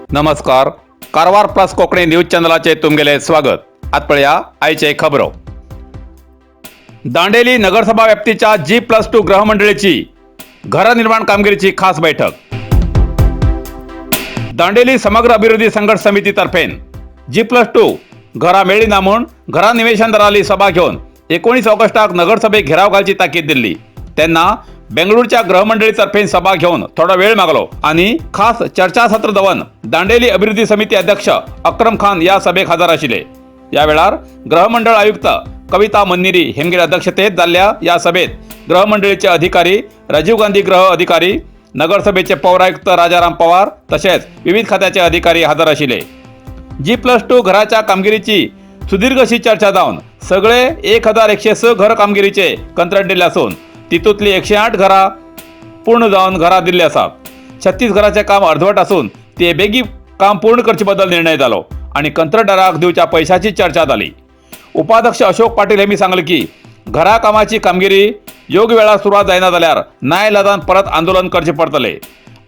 नमस्कार, Karwar plus Konkani news चॅनलाचे तुमगेले स्वागत. आत पळया आयचे खबरो. दांडेली नगरसभा व्याप्तीच्या जी+2 गृहमंडळीची घर निर्माण कामगिरीची खास बैठक. दांडेली समग्र अभिवृद्धी संघर्ष समितीतर्फेन जी+2 घरां मेळ्ळी ना म्हूण घरां निवेशनदाराली सभा घेवन 19 ऑगस्टाक नगरसभेक घेराव घालची ताकीद दिल्ली. तेन्ना बेंगळूरच्या गृहमंडळीतर्फेन सभा घेवन थोडो वेळ मागलो आनी खास चर्चासत्र दवन दांडेली अभिवृद्धी समिती अध्यक्ष अक्रम खान या सभेक हजर आशिल्ले. या वेळार गृहमंडळ आयुक्त कविता मन्निरी हेमगेर अध्यक्षतेत जाल्ल्या या सभेत गृहमंडळीचे अधिकारी, राजीव गांधी गृह अधिकारी, नगरसभेचे पौरायुक्त राजाराम पवार तसेच विविध खात्याचे अधिकारी हजर आशिल्ले. जी+2 घराच्या कामगिरीची सुदीर्घ अशी चर्चा जावन सगळे 1106 घर कामगिरीचे कंत्राट दिल्ले असून तितूंतली 108 घरां पूर्ण जावन घरां दिल्ली आसात. 36 घराचें काम अर्दवट असून ते बेगीन काम पूर्ण करचे बद्दल निर्णय जालो आनी कंत्राटदाराक दिवच्या पैशाची चर्चा जाली. उपाध्यक्ष अशोक पाटील यांनी सांगले की घरा कामाची कामगिरी योग्य वेळार सुरवात जायना जाल्यार नाईलाजान परत आंदोलन करचे पडतले.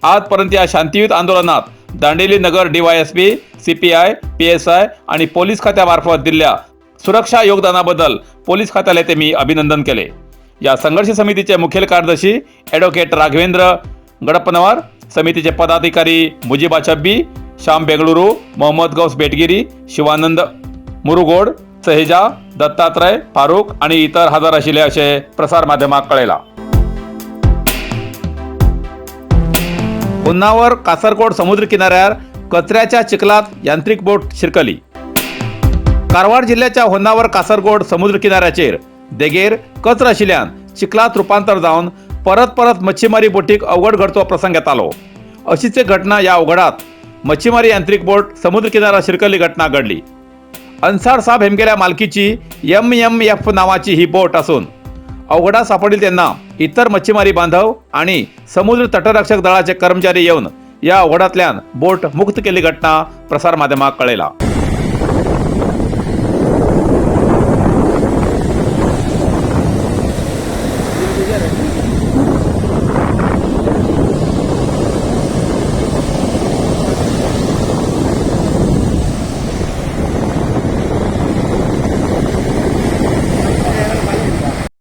आजपर्यंत या शांतीयुत आंदोलनात दांडेली नगर डीवायएसपी, सीपीआय, पीएसआय आणि पोलीस खात्यामार्फत दिल्ल्या सुरक्षा योगदानाबद्दल पोलीस खात्याला ते मी अभिनंदन केले. या संघर्ष समितीचे मुखेल कार्यदर्शी ॲडव्होकेट राघवेंद्र गडपनवार, समितीचे पदाधिकारी मुजिबा छब्बी, श्याम बेंगळुरू, मोहम्मद गौस बेटगिरी, शिवानंद मुरुगोड, सहेजा, दत्तात्रय, फारूक आणि इतर हजर आशिल्ले अशें प्रसार माध्यमाक कळयलां. होन्नावर कासरकोड समुद्र किनाऱ्यार कचऱ्याच्या चिखलात यांत्रिक बोट शिरकली. कारवार जिल्ह्याच्या होन्नावर कासरगोड समुद्र किनाऱ्याचेर देगेर कचरो आशिल्ल्यान चिखलात रुपांतर जावन परत परत मच्छीमारी बोटीक अवघड घडचो प्रसंग येतालो. अशीच एक घटना ह्या अवघडात मच्छीमारी यांत्रिक बोट समुद्र किनाऱ्यार शिरकल्ली घटना घडली. अन्सार साब हेमगेल्या मालकीची एमएमएफ नावाची ही बोट असून अवघडात सापडली तेन्ना इतर मच्छीमारी बांधव आणि समुद्र तटरक्षक दळाचे कर्मचारी येवन या अवघडांतल्यान बोट मुक्त केल्ली घटना प्रसार माध्यमाक कळयला.